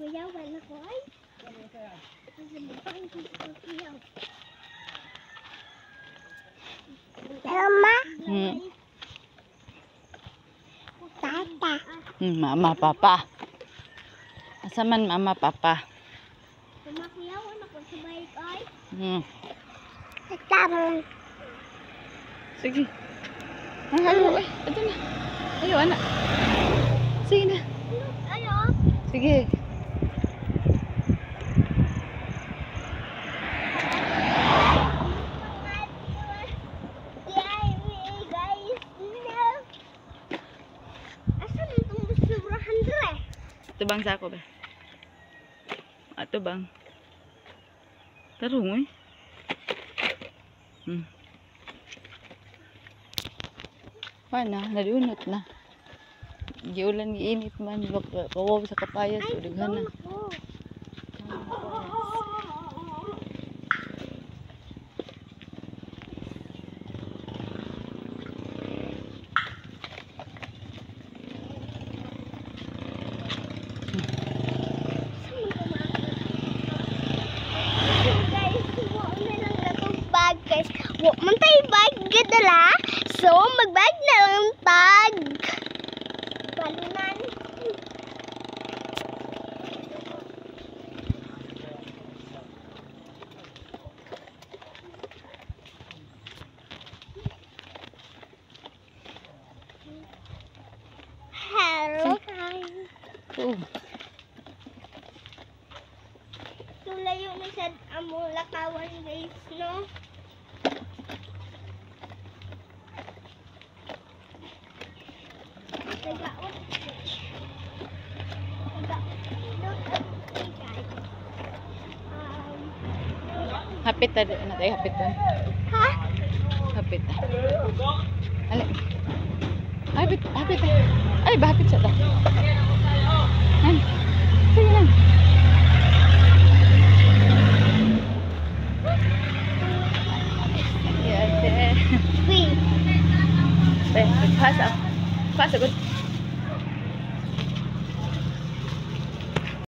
Kuyawan ako ay. Mama. Tata. Mama, papa. Asa man mama, papa? Kumakuyawan ako sa bike ay. Tama. Sige. Ay, ayo, ay, ito na. Ayo, anak. Sige na. Ayo. Sige. Ito bang sako ba? Ato bang? Tarong eh. Wala na, nalunot na. Giulan giinit man, kawaw sa kapayas, Ay, daghan na. ako. Guys, wa na lang natong bag, guys. Wa man tay bag gadala. So, magbag na lang tag. Balunan. Hello, guys. Oh, So, layo na sa among lakawan, guys, no? Tagaot. Tagaot. Guys. Hapit ta na tayo, hapit ta. Ha? Hapit ta. Ali. Hapit, hapit ta. Ay, ba hapit siya ta. Nan. Sige lang. Sige, ate. Wait. Be, pasa. Pasa gud.